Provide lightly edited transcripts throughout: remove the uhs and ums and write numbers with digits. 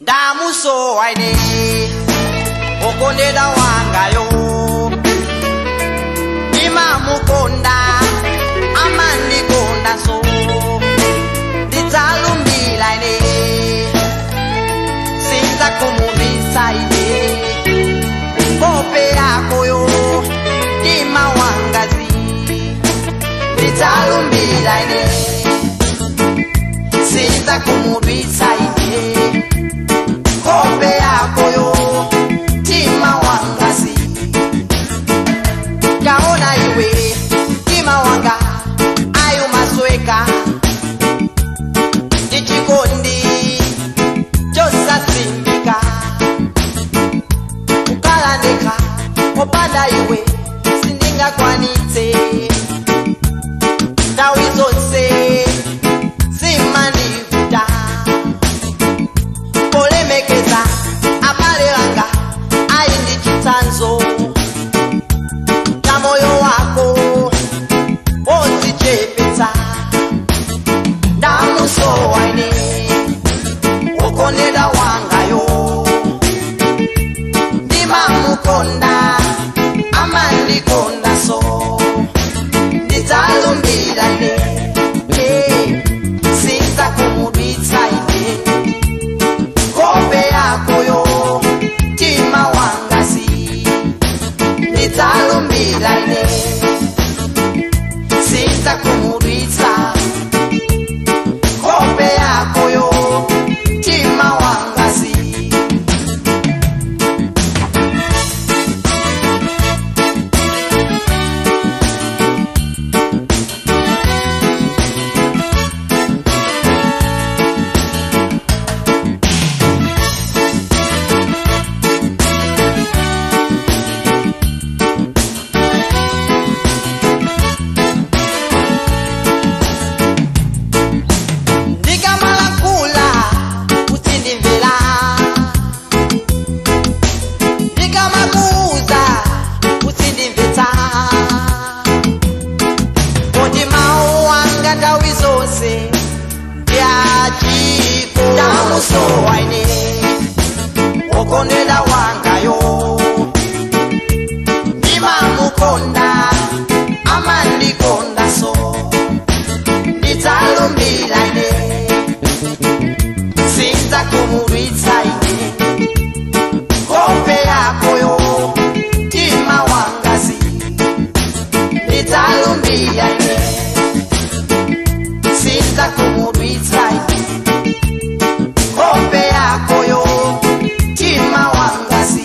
Ndamusowa ine okondedwa wangayo, ndimamukonda amandikonda so, ndidzalumbira ine sinzakumubisa ine kope yakoyo mtima wangazi, ndidzalumbira ine sinzakumubisa ine kope yakoyo mtima wangazi. Kaona iwe mtima wanga ayo masweka ndichikondi chosasimbika, kukalandeka popanda iwe sindingakwanitse, ndawi zonse zimandivuta polemekeza abale wanga ayi ndi chitsanzo na moyo wako wodzichepetsa. Ndamusowa ine okondedwa wangayo, ndimamukonda amandikonda so, ndidzalumbira ine sinzakumubitsa ine kope yakoyo mtima wangazi, ndidzalumbira ine sinzakumubitsa kope yakoyo mtima wangazi. Ndikamalakula kutindimvera, ndikamakuuza kutindimvetsa, kodi mawu anga nthawi zonse ndiachiko. Ndamusowa ine okondedwa wangayo, ndimamukonda amandikonda so, ndidzalumbira ine sinzakumulwitsa ine kope yakoyo mtima wangazi, ndidzalumbira ine sinzakumulwitsa ine kope yakoyo mtima wangazi.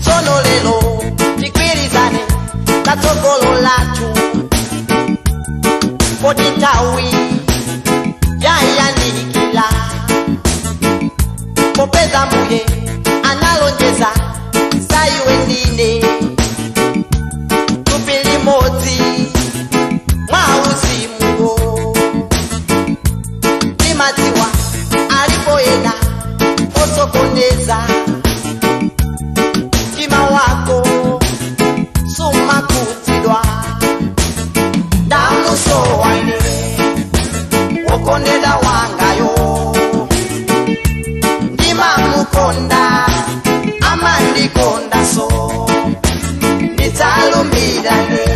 Tsono lero tigwirizane tatsogolo lathu, poti nthawi yayandikira, popeza mbuye analonjeza saiwe ndine thupi limodzi mwa uzimuwo. Ndimadziwa alipo ena osokoneza mtima wako sumakutidwa. Ndamusowa ine okondedwa wangayo, ndimamukonda amandikonda so, ndidzalumbira ine